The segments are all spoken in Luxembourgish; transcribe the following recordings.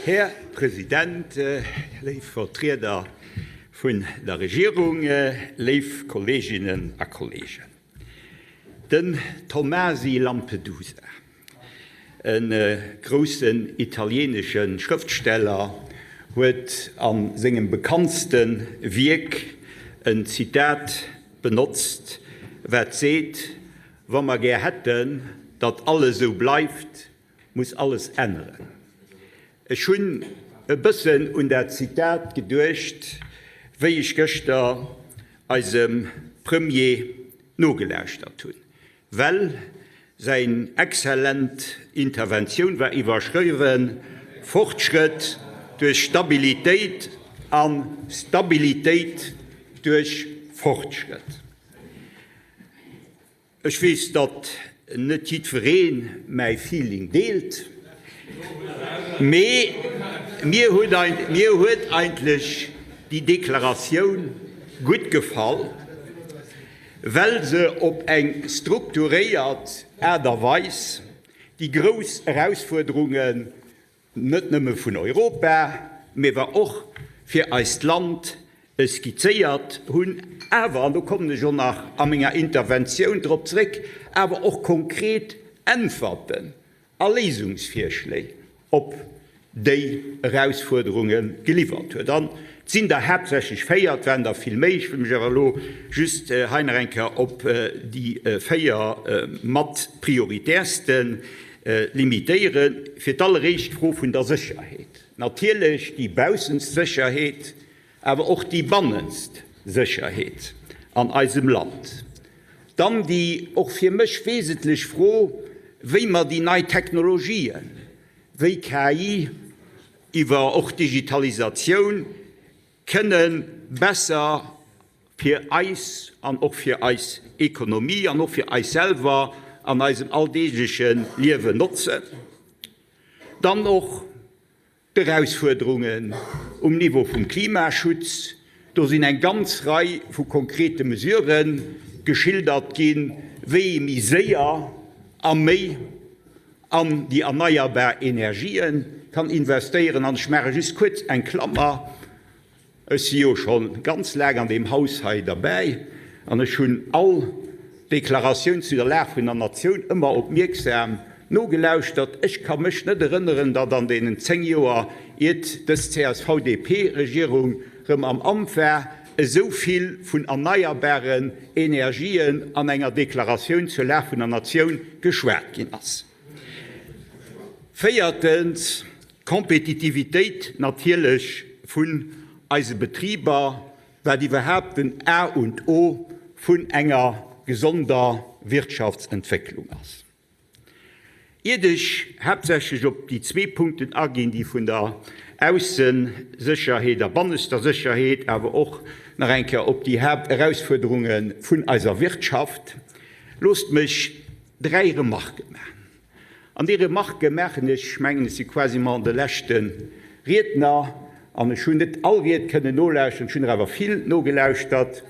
Här President, léif Vertrieder vun der Regierung, léif Kolleeginnen a Kolleegen. Den Tomasi Lampedusa, e groussen italieenesche Schrëftsteller, huet a sengem bekanntste Wierk en Zitat benotzt, wat seet, Wa mer gär hätten, datt alles esou bleift, muss alles änneren. Ech hunn e bëssen un dat Zitat geduecht, wéi ech gëschter eisem Premier nogelauschtert hunn, well säin exzellent Interventioun war iwwerschriwwen, Fortschrëtt duerch Stabilitéit a Stabilitéit duerch Fortschrëtt. Ech weess, datt net jiddweree mäi Feeling deelt, mee mir huet eigentlech déi Deklaratioun gutt gefall, well se op eng strukturéiert Aart a Weis déi grouss Erausfuerderungen net nëmme vun Europa, mee war och fir eist Land skizzéiert hunn, awer, an do kommen ech och nach a menger Interventioun drop zréck, awer och konkret Äntwerten a Léisungsvirschléi op déi Erausfuerderunge geliwwert huet. An et sinn der haaptsächlech 4, et waren der vill méi, ech wëll mech awer elo just hei nach eng Kéier op déi 4 mat prioritäerste Limitéieren, fir d'alleréischt d'Fro vun der Sécherheet, natierlech déi baussenst Sécherheet, awer och déi bannenst Sécherheet an eisem Land. Dann déi och fir mech wesentlech Fro, wéi mer déi nei Technologien, wéi KI, iwwer och Digitalisatioun, kënne besser fir eis an och fir eis Ekonomie an och fir eis selwer an eisem alldeegleche Liewen notzen. Dann och d'Erausfuerderungen um Niveau vum Klimaschutz. Do sinn eng ganz Rei vu konkrete Mesurë geschildert ginn, wéi ee méi séier a méi an déi erneierbar Energië kann investéieren. An ech maache just kuerz eng Klammer. Ech si jo scho ganz laang an deem Haus hei derbäi an ech hunn all Deklaratioun zu der Lag vun der Natioun ëmmer opmierksam nogelauschtert. Ech ka mech net erënneren, datt an deenen 10 Joer, iert dës CSV-DP-Regierung rëm am Amt war, esou vill vun erneierbaren Energien an enger Deklaratioun zur Lag vun der Natioun geschwat ginn ass. Véiertens, d'Kompetitivitéit natierlech vun eise Betriber, wat iwwerhaapt den A und O vun enger gesonder Wirtschaftsentwécklung ass. Iert ech haaptsächlech op déi zwee Punkten aginn, déi vun der Aussesécherheet a bannester Sécherheet, awer och nach eng Kéier op déi Haapterausfuerderunge vun eiser Wirtschaft, loosst mech dräi Remarquë maachen. An déi Remarquë maachen ech, ech mengen, ech si quasiment de leschte Riedner an ech hunn net all Ried kënnen nolauschteren, ech hunn der awer vill nogelauschtert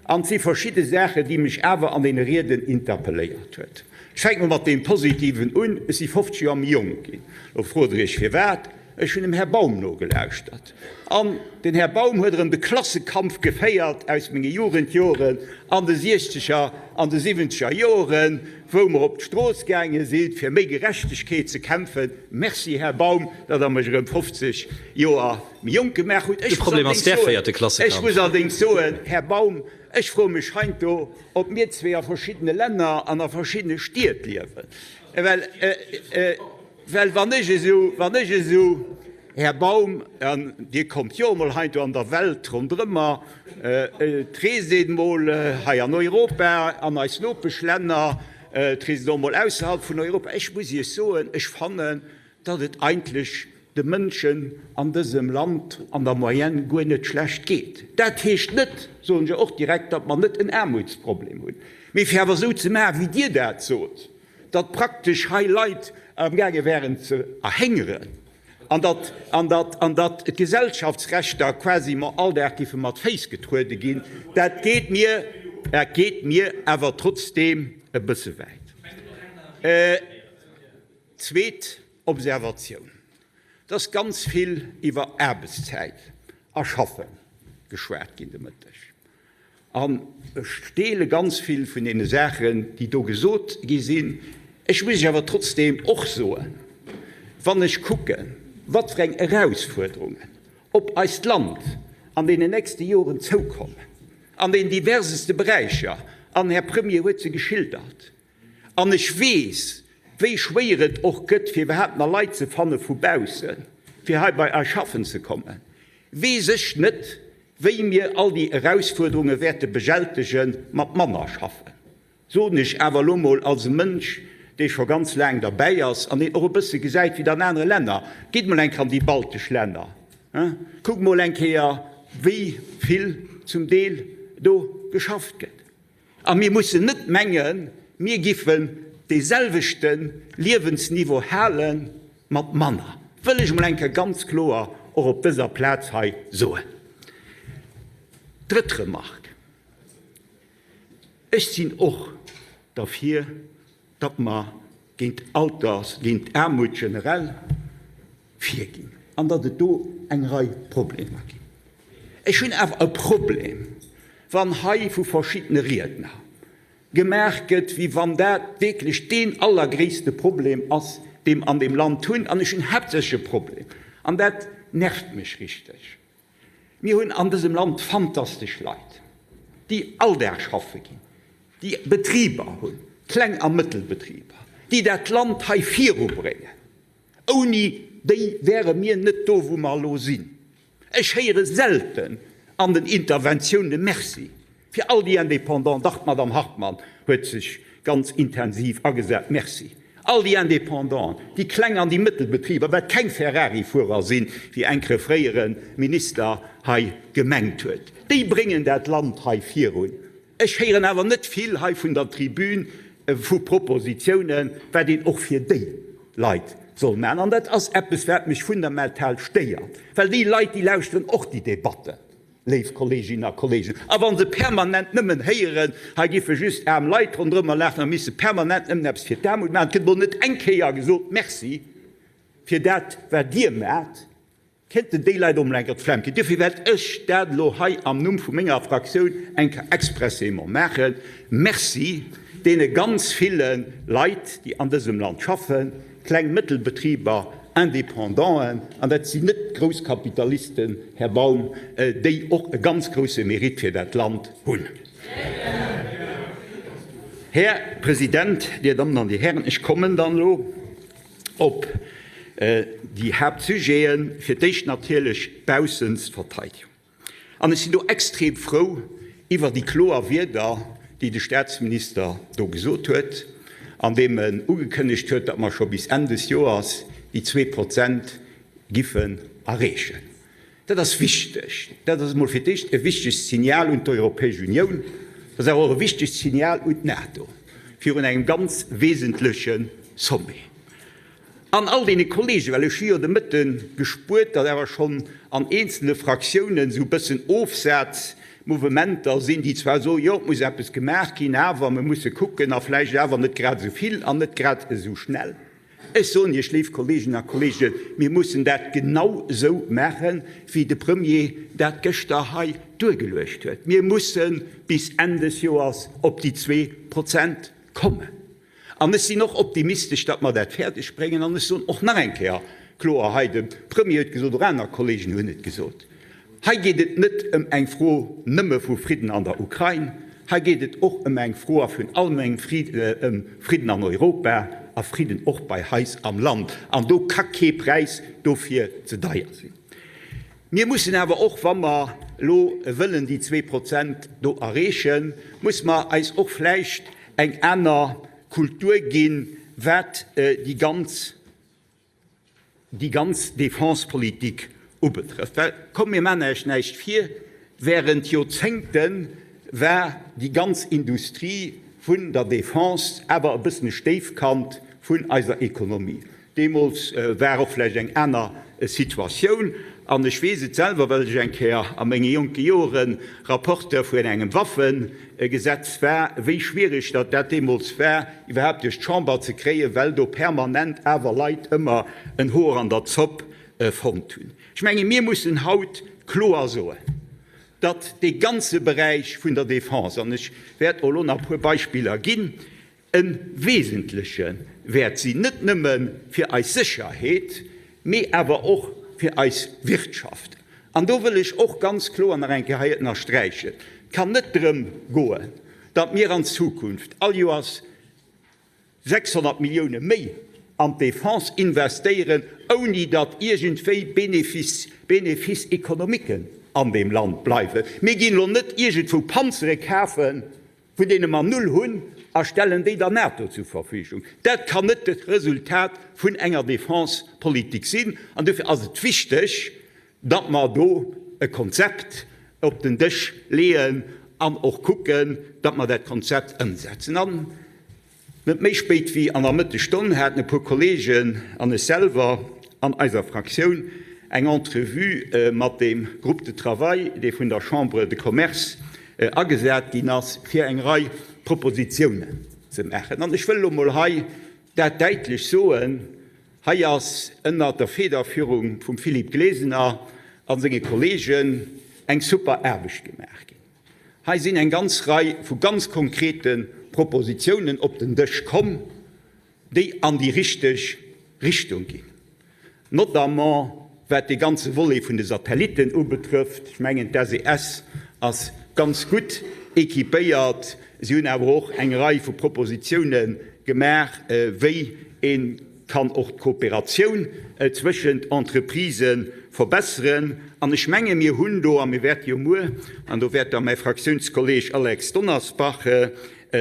an et si verschidde Saachen, déi mech awer an deene Rieden interpelléiert huet. Ech fänke mol mat deem Positiven un, Ech si 50 Joer méi jonk ginn. Elo frot Der Iech firwat. Ech hunn dem Här Baum nogelauschtert an den Här Baum huet erëm de Klassekampf geféiert aus menge Jugendjoren an de siechzeger an de siwwenzeger Joren, wou mer op d'Strooss gaange sinn, fir méi Gerechtegkeet ze kämpfen. Merci, Här Baum, datt Der mech erëm 50 Joer méi jonk gemaach hutt. De Problem ass, Där féiert de Klassekampf. Ech muss allerdéngs soen, Här Baum, ech froe mech heiansdo, ob mir zwee a verschiddene Länner an a verschiddene Stied liewen, well. Well wann ech esou, wann ech esou, Här Baum, an Dir kommt jo emol heiansdo an der Welt ronderëmmer, et reest een emol hei an Europa, an eis Nopeschlänner, et reest een och emol ausserhalb vun Europa, ech muss Iech soen, ech fannen, datt et eigentlech de Mënschen an dësem Land an der Moyenne guer net schlecht geet. Dat heescht net, soen ech och direkt, datt mer net en Aarmutsproblem hunn. Mee fir awer esou ze maachen, wéi Dir dat sot, datt praktesch hei Leit amgaange wären ze erhéngeren an datt, an datt, an datt d'Gesellschaftsrechter quasiment all Dag giffe mat Féiss getruede ginn, dat geet mir, dat geet mir awer trotzdeem e bësse wäit. Zweet Observatioun. Et ass ganz vill iwwer Aarbechtszäit a Schaffe geschwat ginn de Mëtteg. An ech deele ganz vill vun deene Saachen, déi do gesot gi sinn. Ech muss Iech awer trotzdeem och soen, wann ech kucken, wat fir eng Erausfuerderungen op eist Land an deenen nächste Joren zoukommen, an den diverseste Beräicher, an den Här Premier huet se geschildert, an ech weess, wéi schwéier et och gëtt, fir iwwerhaapt nach Leit ze fanne vu baussen, fir hei bei eis schaffen ze kommen, weess ech net, wéi mir all déi Erausfuerderunge wäerte begältege mat manner schaffen. Soen ech awer elo mol als e Mënsch, dee scho ganz laang derbäi ass an deen och e bësse gesäit, wéi et an anere Länner geet. Mol eng Kéier an déi baltesch Länner, kuckt mol eng Kéier, wéi vill zum Deel do geschafft gëtt. A mir mussen net mengen, mir giffen dee selwechte Liewensniveau hale mat manner, wëll ech mol eng Kéier ganz kloer och op dëser Plaz hei soen. Drëtt Remarque, Ech sinn och derfir, datt mer géint Alters-, géint d'Aarmut generell virginn an datt et do eng Rei Problemer ginn. Ech hunn awer e Problem, wann hei vu verschiddene Riedner gemaach gëtt, wéi wann dat wierklech deen allergréisste Problem ass, dee mer an deem Land hunn. An ech hunn haaptsächlech e Problem, an dat nervt mech richteg, Mir hunn an dësem Land fantastesch Leit, déi all Dag schaffe ginn, déi Betriber hunn, Kleng a Mëttelbetriber, déi dat Land hei virubréngen. Ouni déi wäre mir net do, wou mer elo sinn. Ech héiere selten an den Interventiounen Merci Fir all déi Indépendants, dach d'Madame Hartmann huet sech ganz intensiv agesat, Merci. All déi Indépendants, déi kleng an déi mëttel Betriber, wat keng Ferrari-Fuerer sinn, wéi enkere fréiere Minister hei gemengt huet, déi bréngen dat Land hei virun. Ech héieren awer net vill hei vun der Tribün vu Propositionen, wat een och fir déi Leit soll maachen. An dat ass eppes, wat mech fundamental stéiert, well déi Leit, déi lauschteren och déi Debatten. Léif Kolleeginnen a Kolleegen, a wa se permanent nëmmen héieren, hei géife just aarm Leit ronderëmmer lafen a misse permanent nëmmen eppes fir d'Aarmut maachen, et gëtt emol net eng Kéier gesot, Merci fir dat, wat Dir maacht, kéinten déi Leit och emol eng Kéier d'Flemm kréien. Duerfir wäert ech dat elo hei am Numm vu menger Fraktioun eng Kéier expressément maachen, Merci deene ganz ville Leit, déi an dësem Land schaffen, Kleng Mëttelbetriber, Indépendanten, an dat sinn net d'Grousskapitalisten, Här Baum, déi och e ganz grousse Mérite fir dat Land hunn. Här President, Dir Dammen an Dir Hären, ech kommen dann elo op déi Haaptsujeten. Fir d'éischt natierlech d'Baussensverteidigung. An ech sinn do extrem frou iwwer déi kloer Wierder, déi de Statsminister do gesot huet, andeem en ugekënnegt huet, datt mer scho bis Enn des Joers déi 2% giffen erreechen. Dat ass wichteg. Dat ass emol fir d'éischt e wichtegt Signal un d'Europäesch Unioun. Dat ass awer och e wichtegt Signal un d'NATO virun engem ganz wesentleche Sommet. An all deene Kollegen, well ech hu jo de Mëtte gespuert, datt awer schonn an eenzele Fraktiounen esou e bëssen Ofsazmouvementer sinn, déi zwar soen, jo, et muss eppes gemaach ginn, awer mir musse kucken a vläicht awer net grad esou vill an net grad esou schnell. Ech soen Iech, léif Kolleeginnen a Kollegen, mir mussen dat genau esou maachen, wéi de Premier dat gëschter hei duergeluecht huet. Mir musse bis Enn des Joers op déi 2% kommen. An ech sinn och optimistesch, datt mer dat fäerdeg bréngen. An ech soen och nach eng Kéier kloer hei, de Premier huet gesot, och aner Kollegen hunn et gesot, Hei geet et net ëm eng Fro nëmme vu Fridden an der Ukrain, hei geet et och ëm eng Fro a virun allem eng ëm Fridden an Europa a Fridden och bei eis am Land. An do ka kee Präis dofir ze deier sinn. Mir mussen awer och, wa mer elo wëllen déi 2% do erreechen, muss mer eis och vläicht eng aner Kultur ginn, wat déi ganz, déi ganz Défense-Politik ubetrëfft. Well, komm, mir maachen eis näischt vir, Während Joerzéngte war déi ganz Industrie vun der Défense awer e bëssen e Stéifkand vun eiser Ekonomie. Deemools war och vläicht eng aner Situatioun, an ech weess et selwer, well ech eng Kéier a menge jonke Jore Rapporteur vun engem Waffegesetz war, wéi schwierig datt dat deemools war, iwwerhaapt duerch d'Chamber ze kréien, well do permanent awer Leit ëmmer en Hoer an der Zopp. fonnt hunn. Ech menge mir mussen haut kloer soen, datt dee ganze Beräich vun der Defense, an ech wäert och elo nach e puer Beispiller ginn, e wesentleche wäert sinn, net nëmme fir eis Sécherheet, mee awer och fir eis Wirtschaft. An do wëll ech och ganz kloer nach eng Kéier hei ënnersträichen, Et kann net drëm goen, datt mir an Zukunft all Joers 600 Millioune méi an d'Defense investéieren, ouni datt iergendwéi Bénéfices économiquen an deem Land bleiwen. Mir ginn elo net iergendwou Panzere kafen, vun deene mer null hunn, a stellen déi der NATO zur Verfügung. Dat kann net d'Resultat vun enger Defensepolitik sinn. An dofir ass et wichteg, datt mer do e Konzept op den Dësch leeën an och kucken, datt mer dat Konzept ëmsetzen. An net méi spéit wéi an der Mëttesstonn haten e puer Kolleegen an ech selwer an eiser Fraktioun eng Entrevue mat deem Groupe de travail, dee vun der Chambre de Commerce agesat ginn ass, fir eng Rei Propositionen ze maachen. An ech wëll elo mol hei dat däitlech soen, Hei ass ënnert der Federführung vum Philippe Glesener a senge Kollegen eng super Aarbecht gemaach ginn. Hei sinn eng ganz Rei vu ganz konkrete Propositionen op den Dësch komm, déi an déi richteg Richtung ginn, notamment wat dee ganze Volet vun de Satellitten ubetrëfft. Ech mengen, d'SES ass ganz gutt équipéiert. Si hunn awer och eng Rei vu Propositione gemaach, wéi ee kann och d'Kooperatioun zwëschent Entreprisë verbesseren. An ech menge mir hunn do, a mir wäerte jo muer, an do wäert da mäi Fraktiounskolleeg Alex Donnersbach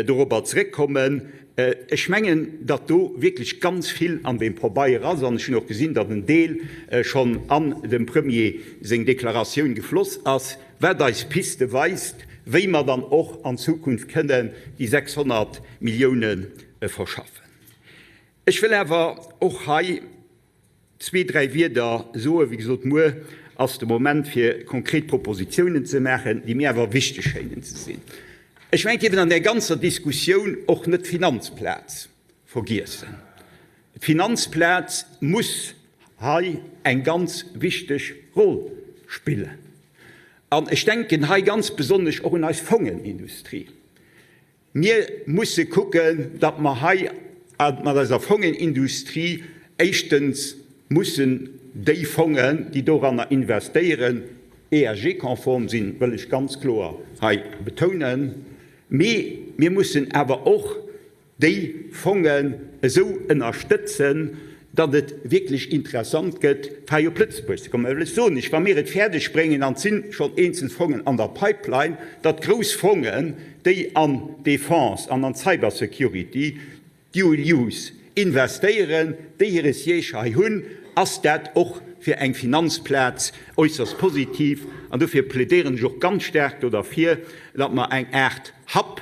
dorobber zeréckkommen, ech mengen, datt do wierklech ganz vill an deem Pabeier ass. An ech hunn och gesinn, datt en Deel schonn an dem Premier seng Deklaratioun gefloss ass, wat eis Piste weist, wéi mer dann och an Zukunft kënnen déi 600 Millioune verschaffen. Ech wëll awer och hei zwee, dräi Wierder soen. Wéi gesot, muer ass de Moment, fir konkret Propositionen ze maachen, déi mir awer wichteg schéinen ze sinn. Ech mengen, et dierf een an där ganzer Diskussioun och net d'Finanzplaz vergiessen. D'Finanzplaz muss hei eng ganz wichteg Roll spillen. An ech denken hei ganz besonnesch och un eis Fongenindustrie. Mir musse kucken, datt mer hei mat eiser Fongenindustrie éischtens mussen déi Fongen, déi doranner investéieren, ESG-konform sinn, wëll ech ganz kloer hei betounen. Mee mir mussen awer och déi Fongen esou ënnerstëtzen, datt et wierklech interessant gëtt, fir hei op Lëtzebuerg ze kommen. Well ech soen lech, wa mir et fäerdeg bréngen, an et si schonn eenzel Fongen an der Pipeline, datt grouss Fongen, déi an d'Defense an an d'Cybersecurity, Dual use, investéieren, déi hire Siège hei hunn, ass dat och fir eng Finanzplaz äusserst positiv. An dofir plädéieren ech och ganz staark do derfir, datt mer eng Aart Hub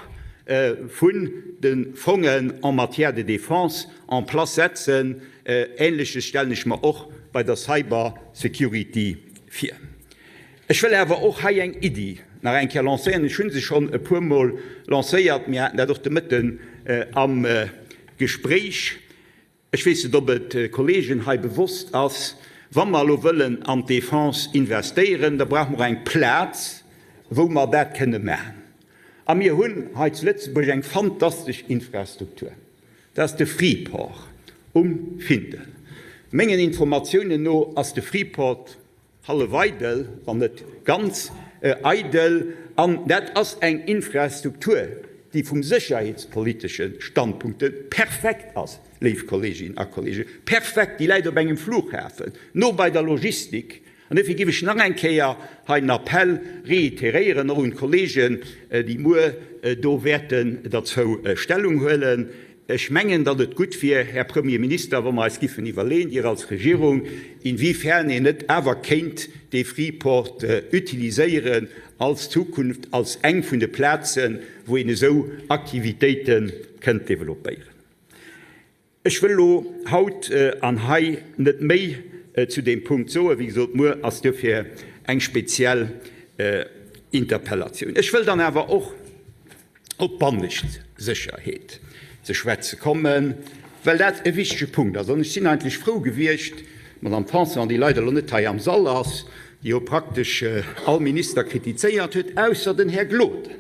vun de Fongen en matière de défense en place setzen. Ähnleches stellen ech mer och bei der Cybersecurity vir. Ech wëll awer och hei eng Iddi nach eng Kéier lancéieren. Ech hu se schonn e puermol lancéiert. Mir haten dat och de Mëtten am Gespréich. Ech weess net, ob et de Kolleegen hei bewosst ass, Wa mer elo wëllen an d'Defense investéieren, da brauche mer och eng Plaz, wou mer dat kënne maachen. A mir hunn hei zu Lëtzebuerg eng fantastesch Infrastruktur, dat ass de Freeport um Findel. Mengen Informatiounen no ass de Freeport Hallef eidel, wann net ganz eidel. An dat ass eng Infrastruktur, déi vum sécherheetspolitesche Standpunkt perfekt ass, léif Kolleeginnen a Kolleegen, perfekt! Déi läit op engem Flughafen, no bei der Logistik. An dofir géif ech nach eng Kéier hei den Appell reiteréieren, och un d'Kolleegen, déi muer do wäerten derzou Stellung huelen, Ech mengen, datt et gutt wier, Här Premier Minister, wa mer eis giffen iwwerleeën, Dir als Regierung, inwiefern een net awer kéint dee Freeport utiliséieren als Zukunft, als eng vun de Plazen, wou een esou Aktivitéite kënnt développéieren. Ech wëll elo haut an hei net méi zu deem Punkt soen. Wéi gesot, muer ass duerfir eng speziell Interpellatioun. Ech wëll dann awer och op d'bannescht Sécherheet ze schwätze kommen, well dat e wichtege Punkt ass. An ech sinn eigentlech frou gewiescht, D'Madame Tanson, déi leider elo net hei am Sall ass, déi jo praktesch all Minister kritizéiert huet, ausser den Här Gloden.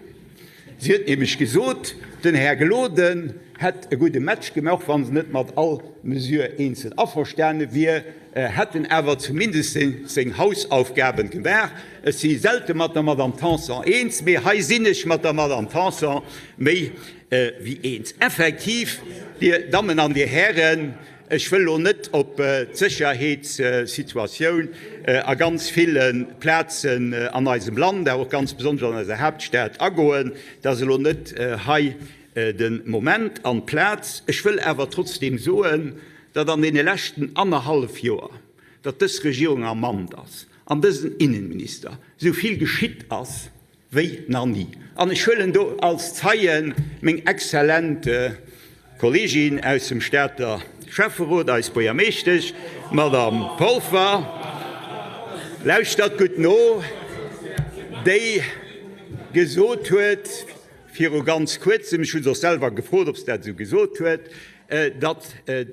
Si huet nämlech gesot, den Här Gloden hätt e gudde Match gemaach, och wa se net mat all Mesure eenzel averstane wier, hätt en awer zumindest seng Hausaufgaben gemaach. Ech si selte mat der Madame Tanson eens, mee hei sinn ech mat der Madame Tanson méi wéi eens. Effektiv, Dir Dammen an Dir Hären, Ech wëll elo net op d'Sécherheetssituatioun a ganz ville Plazen an eisem Land, awer och ganz besonnesch an eiser Haaptstad agoen. Dat ass elo net hei de Moment an d'Plaz. Ech wëll awer trotzdeem soen, datt an deene leschten annerhallef Joer, datt dës Regierung am Amt ass an dësen Innenminister, esou vill geschitt ass wéi nach ni. An ech huelen do als Zeie meng exzellent Kollegin aus dem Stater Schäfferot, eis Buergermeeschtesch, d'Madame Polfer, lauschtert gutt no, déi gesot huet viru ganz Kuerzem, ech hu se och selwer gefrot, ob se dat esou gesot huet, datt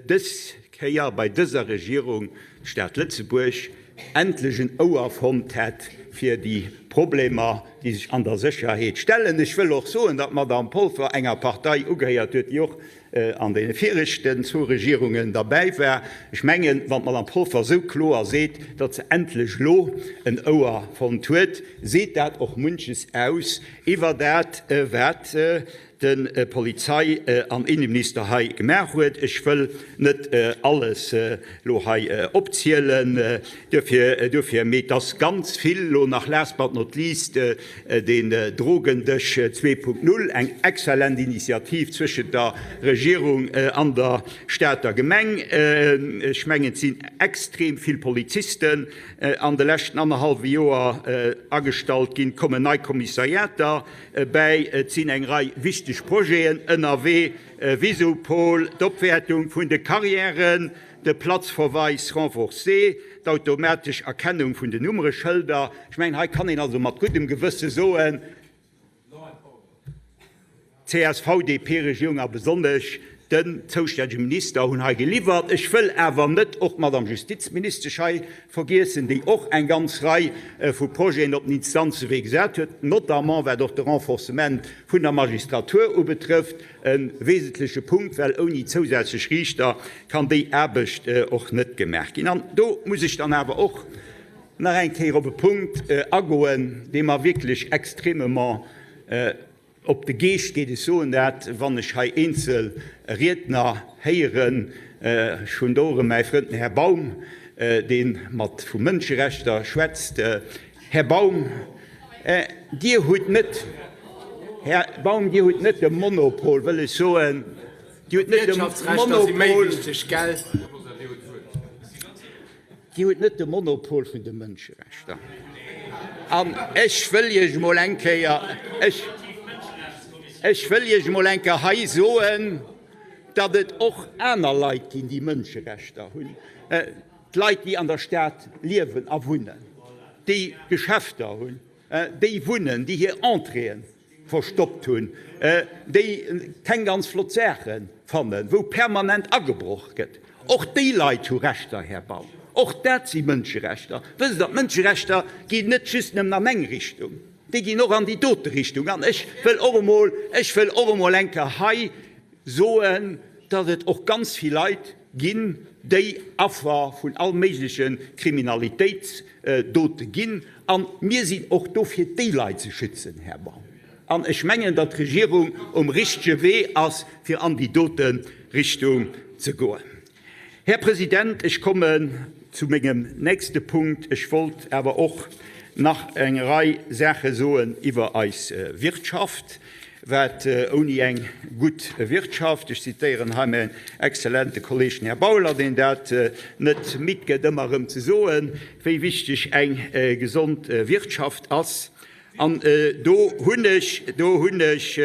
dës Kéier bei dëser Regierung d'Stad Lëtzebuerg endlech en Ouer fonnt hätt fir déi Problemer, déi sech an der Sécherheet stellen. Ech wëll och soen, datt d'Madame Polfer enger Partei ugehéiert huet, déi och an deene viregten zwou Regierungen derbäi war. Ech mengen, wann d'Madame Polfer esou kloer seet, datt se endlech elo en Ouer fonnt huet, seet dat och munches aus iwwer dat, wat de Polizei an Inneminister hei gemaach huet. Ech wëll net alles elo hei opzielen, duerfir, duerfir, mee et ass ganz vill. Elo nach last but not least den Drogendësch 2.0, eng exzellent Initiativ zwëschent der Regierung an der Stater Gemeng. Ech mengen, et sinn extrem vill Polizisten an de leschten annerhallwe Joer agestallt ginn, et kommen nei Kommissariater Bäi. Et sinn eng Rei wichteg Projeten ënnerwee, Visupol, d'Opwäertung vun de Carrièren, de Platzverweis renforcé, d'automatesch Erkennung vun den Nummereschëlder. Ech mengen, hei kann een also mat guddem Gewësse soen, D'CSV-DP-Regierung a besonnesch den zoustännege Minister hunn hei geliwwert. Ech wëll awer net och d'Madame Justizministesch hei vergiessen, déi och eng ganz Rei vu Projeten op den Instanzewee gesat huet, notamment wat och de Renforcement vun der Magistratur ubetrëfft, e wesentleche Punkt, well ouni zousätzlech Riichter kann déi Aarbecht och net gemaach ginn. An do muss ech dann awer och nach eng Kéier op e Punkt agoen, dee mer wierklech extrêmement Op de Geescht geet. Ech soen dat, wann ech hei eenzel Riedner héieren. Ech hunn do erëm mäi Frënd, den Här Baum, dee mat vu Mënscherechter schwätzt. Här Baum, Dir hutt net, Här Baum, Dir hutt net de Monopol, wëll ech soen, Dir hutt net de Monopol, Dir hutt net de Monopol vun de Mënscherechter. An ech wëll Iech emol eng Kéier, ech, ech wëll Iech emol eng Kéier hei soen, datt et och aner Leit ginn, déi Mënscherechter hunn, d'Leit, déi an der Stad liewen a wunnen, déi Geschäfter hunn, déi wunnen, déi hir Entréeën verstoppt hunn, déi keng ganz flott Saache fannen, wou permanent agebroch gëtt. Och déi Leit hu Rechter, Här Baum. Och dat si Mënscherechter. Wësst Der, d'Mënscherechter ginn net just nëmmen an eng Richtung, déi ginn och an déi dote Richtung. An ech wëll och emol, ech wëll och emol eng Kéier hei soen, datt et och ganz vill Leit ginn, déi Affer vun all méigleche Kriminalitéitsdote ginn. A mir sinn och do, fir déi Leit ze schützen, Här Baum. An ech mengen, datt d'Regierung um richtege Wee ass, fir an déi dote Richtung ze goen. Här President, ech kommen zu mengem nächste Punkt. Ech wollt awer och nach eng Rei Saache soen iwwer eis Wirtschaft, wat ouni eng gutt Wirtschaft, ech zitéieren hei mäin exzellente Kolleg, den Här Bauler, deen dat net midd gëtt ëmmer erëm ze soen, wéi wichteg eng gesond Wirtschaft ass. An do hunn ech, do hunn ech,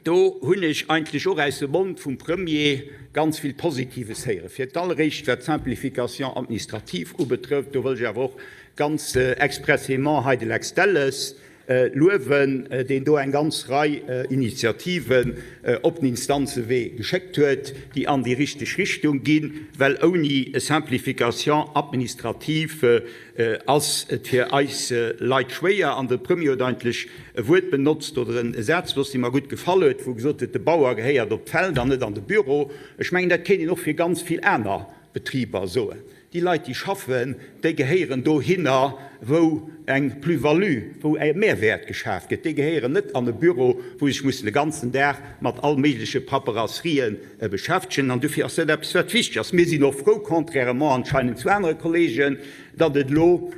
do hunn ech eigentlech och aus dem Mond vum Premier ganz vill Positives héieren. Fir d'alleréischt wat d'Simplification administrative ubetrëfft, do wëll ech awer och ganz expressément hei de Lex Delles. Luewen, deen do eng ganz Rei Initiativen op den Instanzewee geschéckt huet, déi an déi richteg Richtung ginn, well ouni Simplification administrative ass et fir eis Leit schwéier. An de Premier huet eigentlech e Wuert benotzt oder e Saz benotzt, dee mer gutt gefall huet, wou e gesot huet, De Bauer gehéiert op d'Feld an net an de Büro. Ech mengen, dat kéint een och fir ganz vill aner Betriber soen. Déi Leit, déi schaffen, déi gehéieren dohinner, wou eng Plus-value, wou e Mehrwäert geschaaft gëtt. Déi gehéieren net an e Büro, wou se sech mussen de ganzen Dag mat all méigleche Paperasserien beschäftegen. An dofir ass dat eppes, wat wichteg ass. Mir sinn och frou, contrairement anscheinend zu anere Kollegen, datt et elo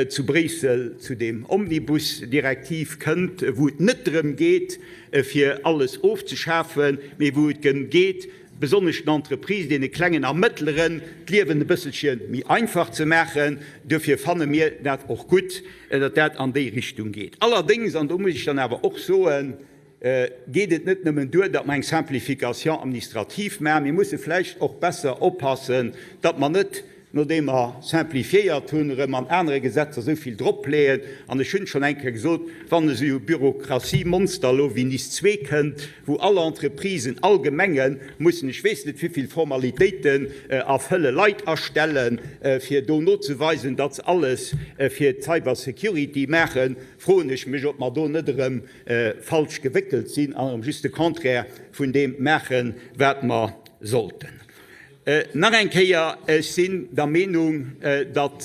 zu Bréissel zu deem Omnibus-Direktiv kënnt, wou et net drëm geet, fir alles ofzeschafen, mee wou et drëm geet, besonnesch den Entreprises, deene klengen a mëttleren, d'Liewen e bësselche méi einfach ze maachen. Duerfir fanne mir dat och gutt, datt dat an déi Richtung geet. Allerdéngs, an do muss ech dann awer och soen, geet et net nëmmen duer, datt mer eng Simplification administrative maachen. Mir musse vläicht och besser oppassen, datt mer net nodeem mer simplifiéiert hunn, erëm an anere Gesetzer esou vill dropleeën. An ech hunn et schonn eng Kéier gesot, wann esou e Bürokratiemonster elo wéi Nice 2 kënnt, wou all Entreprisen, all Gemenge mussen ech weess net wéi vill Formalitéiten erfëllen, Leit astellen, fir do nozeweisen, datt se alles fir d'Cybersecurity maachen, froen ech mech, ob mer do net erëm falsch gewéckelt sinn an erëm just de Contraire vun deem maachen, wat mer sollten. Nach eng Kéier, ech sinn der Meenung, datt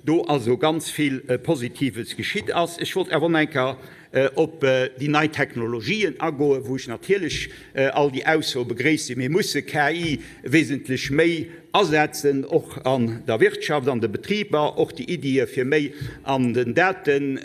do also ganz vill Positives geschitt ass. Ech wollt awer och nach eng Kéier op déi nei Technologien agoen, wou ech natierlech all déi Aussoe begréissen, mir musse KI wesentlech méi asetzen, och an der Wirtschaft, an de Betriber. Och déi Iddie fir méi an den Daten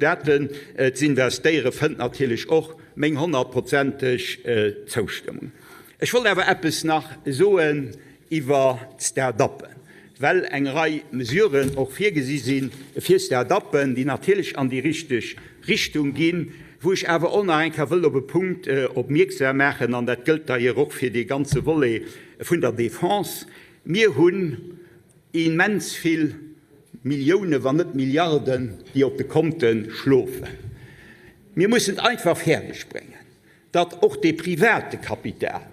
Daten ze investéieren, fënnt natierlech och meng honnertprozenteg Zoustëmmung. Ech wollt awer eppes nach soen iwwer d'Start-uppen, well eng Rei Mesuren och virgesi si fir Start-uppen, déi natierlech an déi richteg Richtung ginn, wou ech awer och nach eng Kéier wëll op e Punkt opmierksam maachen, an dat gëllt d'ailleurs och fir dee ganze Volet vun der Défense. Mir hunn immens vill Milliounen, wann net Milliarden, déi op de Konte schlofen. Mir mussen et einfach fäerdegbréngen, datt och dee private Kapital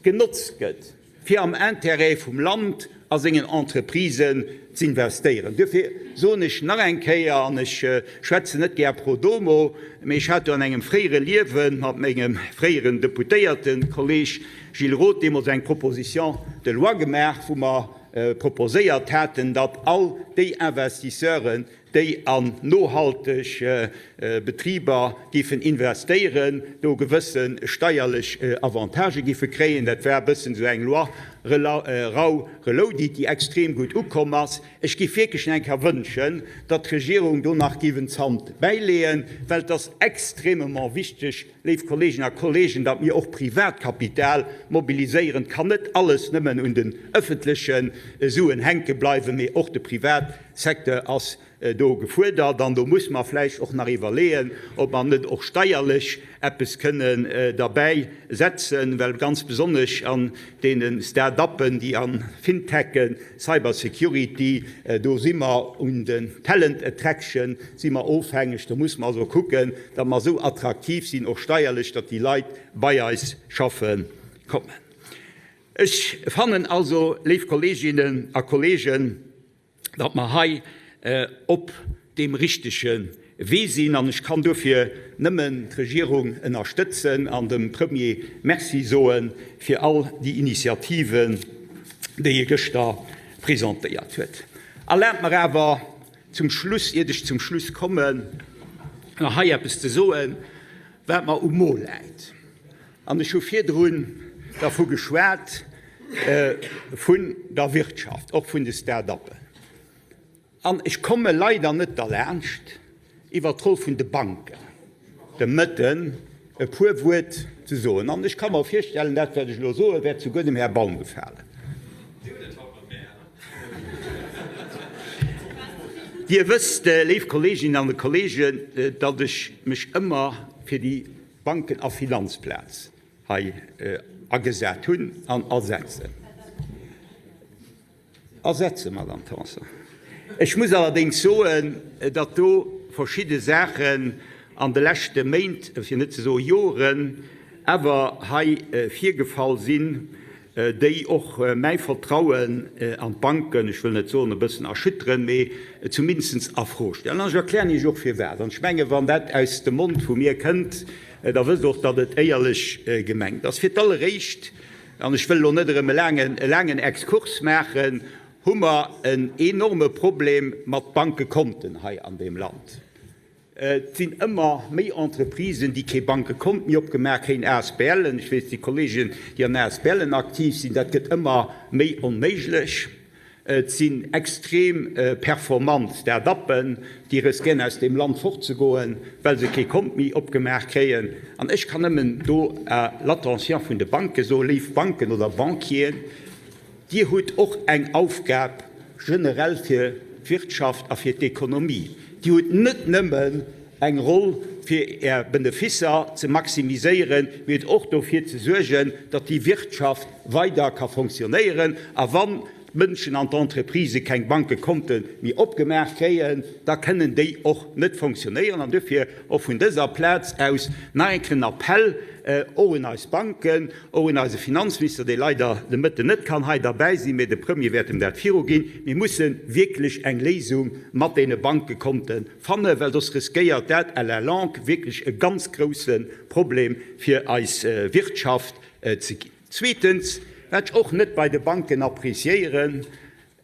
genotzt gëtt, fir am Intérêt vum Land a sengen Entreprisen z'investéieren. Duerfir soen ech nach eng Kéier, an ech schwätzen net gär pro domo, mee ech hat do an engem fréiere Liewe mat mengem fréieren Deputéiertekolleeg Gilles Roth deemools eng Proposition de loi gemaach, wou mer proposéiert haten, datt all déi Investisseuren, déi an nohalteg Betriber géifen investéieren, do gewësse steierlech Avantagë géife kréien. Dat war e bëssen esou eng Loi Rau reloaded, déi extrem gutt ukomm ass. Ech géif wierklech nach eng Kéier wënschen, datt d'Regierung do nach géif en Zant bäileeën, well et ass extrêmement wichteg, léif Kolleeginnen a Kolleegen, datt mir och Privatkapital mobiliséieren. Et kann net alles nëmmen un den ëffentleche Suen hänke bleiwen, mee och de Privatsecteur ass do gefuerdert. An do musse mer vläicht och nach iwwerleeën, ob mer net och steierlech eppes kënnen derbäi setzen, well ganz besonnesch an deene Start-uppen, déi a Fintechen, Cybersecurity, do si mer un den Talent Attraction si mer ofhängeg. Do musse mer also kucken, datt mer esou attraktiv sinn, och steierlech, datt déi Leit bei eis schaffe kommen. Ech fannen also, léif Kolleeginnen a Kolleegen, datt mer hei op deem richtege Wee sinn an ech kann dofir nëmmen d'Regierung ënnerstëtzen an dem Premier Merci soe fir all déi Initiativen, déi e gëschter presentéiert huet. Erlaabt mer awer zum Schluss, iert ech zum Schluss kommen, nach hei eppes ze soen, wat mer um Mo läit. An ech hu virdrun dervu geschwat, vun der Wirtschaft, och vun de Start-uppen. An ech komme leider net derlaanscht, iwwert d'Roll vun de Banken de Mëtten e puer Wuert ze soen. An ech ka mer virstellen, dat, wat ech elo soen, wäert souguer dem Här Baum gefalen. Dir wësst, léif Kolleeginnen an Kolleegen, datt ech mech ëmmer fir déi Banken a Finanzplaz hei agesat hunn an asetzen. Asetzen, Madame Tanson. Ech muss allerdéngs soen, datt do verschidde Saachen. an de leschte Méint, fir net ze soe Joren, awer hei virgefall sinn, déi och mäi Vertrauen an d'Banken, ech wëll net soen e bëssen erschütteren, mee zumindest a Fro stellen. An ech erklären Iech och firwat. An ech menge wann dat aus dem Mond vu mir kënnt, da wësst Der och, datt et éierlech gemengt ass. Fir d'alleréischt, an ech wëll elo net erëm e laangen, e laangen Exkurs maachen, hu mer en enorme Problem mat Bankekonten hei an deem Land. Et sinn ëmmer méi Entreprisen, déi kee Bankekont méi opgemaach kréien, ASBLen. Ech weess, déi Kolleegen, déi an ASBLen aktiv sinn, dat gëtt ëmmer méi onméiglech. Et sinn extrem performant Start-uppen, déi riskéieren, aus deem Land fortzegoen, well se kee Kont méi opgemaach kréien. An ech kann nëmmen do à l'attention vun de Banke soen, Léif Banken oder Banquieren, Dir hutt och eng Aufgab generell fir d'Wirtschaft a fir d'Ekonomie. Dir hutt net nëmmen eng Roll, fir Är Benefisser ze maximiséieren, mee hutt och dofir ze suergen, datt déi Wirtschaft weider ka fonctionnéieren. A wann d'Mënschen an d'Entreprisë keng Bankekonte méi opgemaach kréien, da kënnen déi och net fonctionnéieren. An duerfir och vun dëser Plaz aus nach eng Kéier en Appell och un eis Banken, Och un eise Finanzminister, dee leider de Mëtten net kann hei derbäi sinn, mä de Premier wäert em dat viruginn, Mir musse wierklech eng Léisung mat deene Bankekonte fannen, well soss riskéiert dat à la longue wierklech e ganz grouse Problem fir eis Wirtschaft ze ginn. Zweetens, wat ech och net bei de Banken appréciéieren,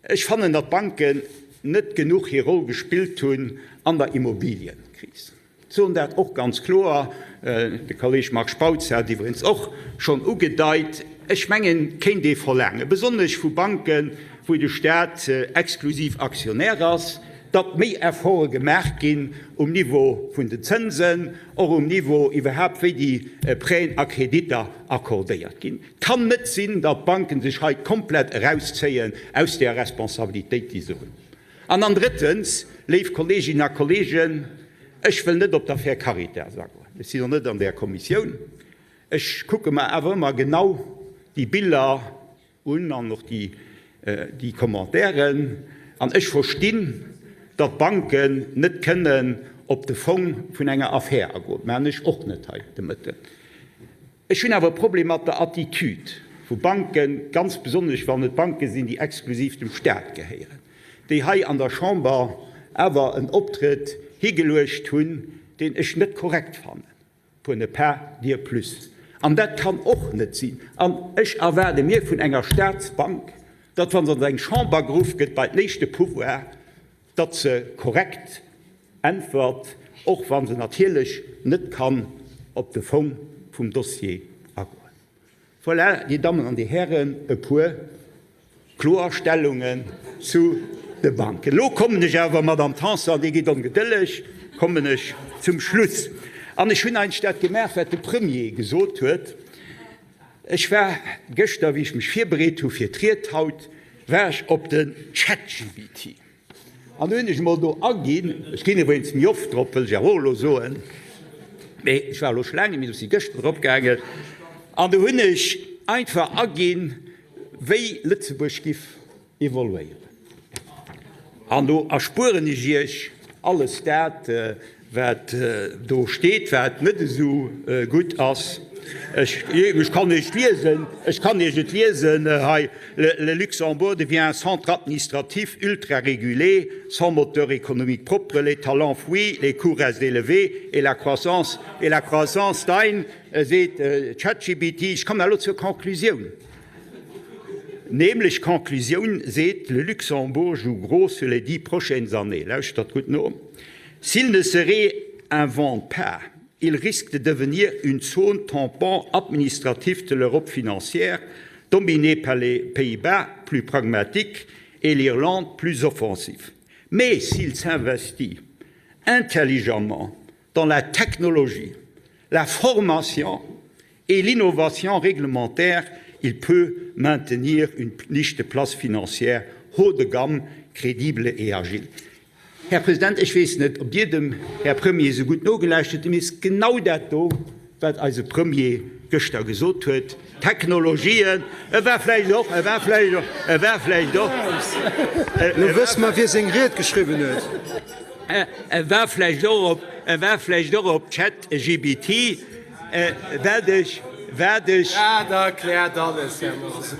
Ech fannen, datt d'Banken net genuch hir Roll gespillt hunn an der Immobilienkris. Ech soen dat och ganz kloer, de Kolleeg Marc Spautz hat et iwwregens och schonn ugedeit, ech mengen, et kéint ee verlaangen, besonnesch vu Banken, wou de Stat exklusiv Aktionär ass, datt méi Efforte gemaach ginn um Niveau vun den Zënsen, och um Niveau iwwerhaapt, wéi déi Prêten a Kreditter accordéiert ginn. Et kann net sinn, datt d'Banken sech hei komplett erauszéien aus där Responsabilitéit, déi se hunn. An dann drëttens, léif Kolleeginnen a Kolleegen, ech wëll net op d'Affär Caritas agoen. Ech sinn och net an där Kommissioun. Ech kucke mer awer ëmmer genau déi Biller un an och déi Commentairen. An ech verstinn, datt d'Banken net kënnen op de Fong vun enger Affär agoen. Maachen ech och net hei de Mëtten. Ech hunn awer e Problem mat der Attitude vu Banken, ganz besonnesch wann et Banke sinn, déi exklusiv dem Staat gehéieren, déi hei an der Chamber awer en Optrëtt higeluecht hunn, deen ech net korrekt fannen, pour ne pas dire plus. An dat kann och net sinn. An ech erwaarde mir vun enger Staatsbank, datt, wa se an eng Chamber geruff gëtt bei den éischte Pouvoir, datt se korrekt äntwert, och wa se natierlech net kann op de Fong vum Dossier agoen. Voilà, Dir Dammen an Dir Hären, e puer Kloerstellungen zu de Banken. Elo kommen ech awer, Madamm Tanson, Dir gitt ongedëlleg, kommen ech zum Schluss. An ech hunn eigentlech dat gemaach, wat de Premier gesot huet. Ech war gëschter, wéi ech mech virbereet hu fir d'Ried haut, war ech op den ChatGPT an do hunn ech emol do aginn, ech ginn iwwregens méi oft drop, wëll ech awer och elo soen, mee ech war elo scho laang net méi do, si gëschter drop gaangen an do hunn ech einfach aginn, wéi Lëtzebuerg giff evoluéieren. An do erspueren ech Iech alles dat, wat do steet, wat net esou gutt ass. Ech kann Iech liesen, ech kann Iech et liesen hei, Le Luxembourg devient un centre administratif ultra-régulé, sans moteur économique propre, les talents fuient, les coûts restent élevés et la croissance, et la croissance stagne, seet ChatGPT. Ech kommen elo zur Conclusioun. Nämlech d'Conclusioun seet, Le Luxembourg joue gros sur les dix prochaines années. Lauschtert gutt no, S'il ne se réinvente pas, il risque de devenir une zone tampon administrative de l'Europe financière, dominée par les Pays-Bas plus pragmatiques et l'Irlande plus offensive. Mais s'il s'investit intelligemment dans la technologie, la formation et l'innovation réglementaire, il peut maintenir une niche de place financière haut de gamme, crédible et agile. Här President, ech weess net, ob Dir dem Här Premier esou gutt nogelauschtert hutt, mee et ass genau dat do, wat eise Premier gëschter gesot huet, Technologien, e war vläicht och, e war vläicht och, e war vläicht och. Elo wësse mer, wie seng Ried geschriwwen huet. E war vläicht och op. E war vläicht och op ChatGPT, wat ech, wat ech. Dat erkläert alles, Här Mosar.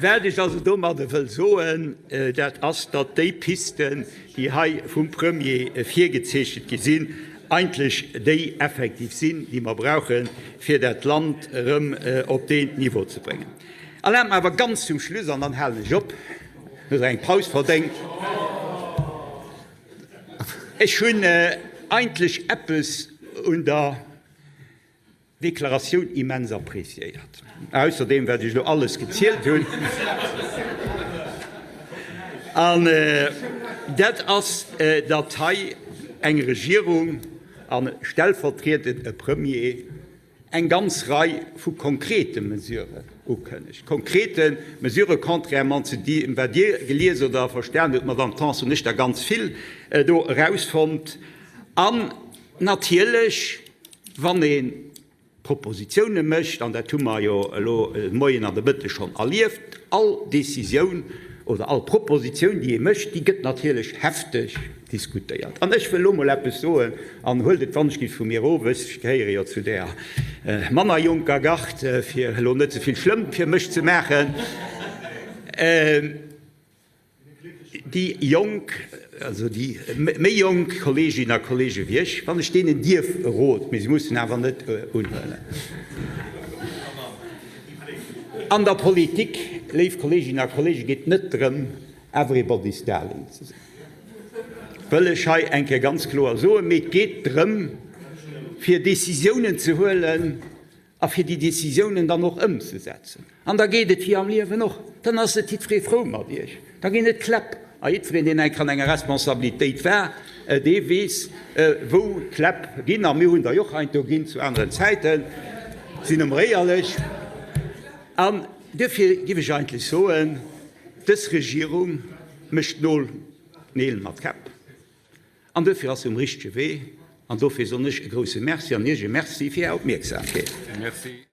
Wat ech also domadder wëll soen, dat ass, datt déi Pisten, déi hei vum Premier virgezeechent gi sinn, eigentlech déi effektiv sinn, déi mer brauchen, fir dat Land erëm op deen Niveau ze bréngen. Erlaabt mer awer ganz zum Schluss, an dann halen ech op, hutt Der eng Paus verdéngt, ech hunn eigentlech eppes un der Deklaratioun immens appréciéiert, ausser deem wat ech elo alles gezielt hunn, an dat ass, datt hei eng Regierung a stellvertriedend e Premier eng ganz Rei vu konkrete Mesuren ukënnegt. Konkrete Mesuren, contrairement zu deem wat Dir gelies oder verstan hutt, Madamm Tanson, hunn ech der ganz vill do erausfonnt. An natierlech, Wann ee Propositioune mécht, an dat hu mer jo elo de Moien an de Mëtteg schonn erlieft, all Décisioun oder all Propositioun, déi ee mécht, déi gëtt natierlech hefteg diskutéiert. An ech wëll elo mol eppes soen, an huelt et wannechgift vu mir of, ech gehéiere jo zu där manner jonker Gard, fir elo net ze vill schlëmm fir mech ze maachen, Déi jonk, also déi méi jonk Kolleeginnen a Kolleege wéi ech, wann ech deenen dierf e Rot, mee se mussen awer net unhuelen, An der Politik, léif Kolleeginnen a Kolleegen, geet et net drëm, everybody's darling ze sinn, wëll ech hei eng Kéier ganz kloer soen, mee et geet drëm, fir Décisiounen ze huelen, A fir déi Décisiounen dann och ëmzesetzen. An da geet et wéi am Liewen och, dann ass net jiddweree frou mat Iech, da ginn et Kläpp. A jiddwereen, deen eng Kéier an enger Responsabilitéit war, dee weess, wou d'Kläpp ginn. A mir hunn der jo och heiansdo ginn zu aneren Zäiten, sinn ëmmer éierlech. An duerfir géif ech eigentlech soen, dës Regierung mécht Nol Neel mat Käpp. An duerfir ass se um richtege Wee. An dofir soen ech e grouse Merci an Iech e Merci fir Är Opmierksamkeet. Merci.